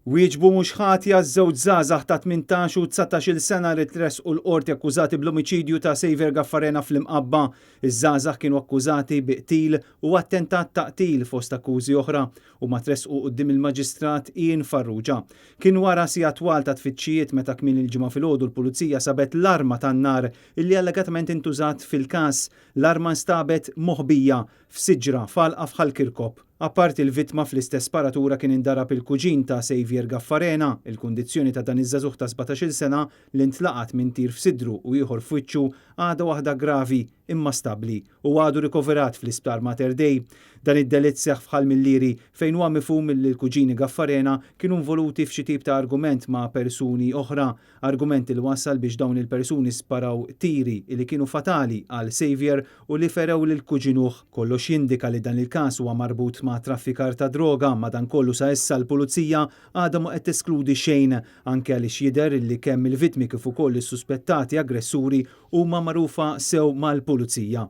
Wieġbu mhux ħatja żewġ żgħażagħ ta' 18 u 19-il sena li tressqu l-Qorti akkużati bl-omiċidju ta' Saviour Gaffarena fl-Imqabba. Iż-żgħażagħ kienu akkużati bi qtil u attentat ta' qtil fost akkużi oħra. Huma tressqu quddiem il-Maġistrat Ian Farrugia. Kien wara sigħat twal ta' tfittxijiet meta kmieni l-Ġimgħa filgħodu l-Pulizija sabet l-arma tan-nar illi allegatament intużat fil-każ. L-arma nstabet moħbija f'siġra f'għalqa f'Ħal Kirkop. Apparti l-vittma fl-istess sparatura kien indarab il-kuġin ta' Saviour Gaffarena. Il-kundizzjoni ta' dan iż-żagħżugħ ta' 17-il sena li ntlaqat minn tir f'sidru u ieħor f'wiċċu għadha waħda gravi imma stabbli u għadu rikoverat fl-Isptar Mater Dei. Dan id-delitt seħħ f'Ħal Millieri fejn huwa mifhum li l-kuġini Gaffarena kienu involuti f'xi tip ta' argument ma' persuni oħra Argument li wassal biex dawn il-persuni sparaw tiri li kienu fatali għal Saviour u li ferew lil kuġinuh. Kollox jindika li dan il-każ huwa marbut ma' traffikar ta' droga, madankollu sa issa l-Pulizija għadha mhu qed teskludi xejn, anke għaliex jidher li kemm il-vittmi kif ukoll is-suspettati aggressuri huma magħrufa sew mal-Pulizija.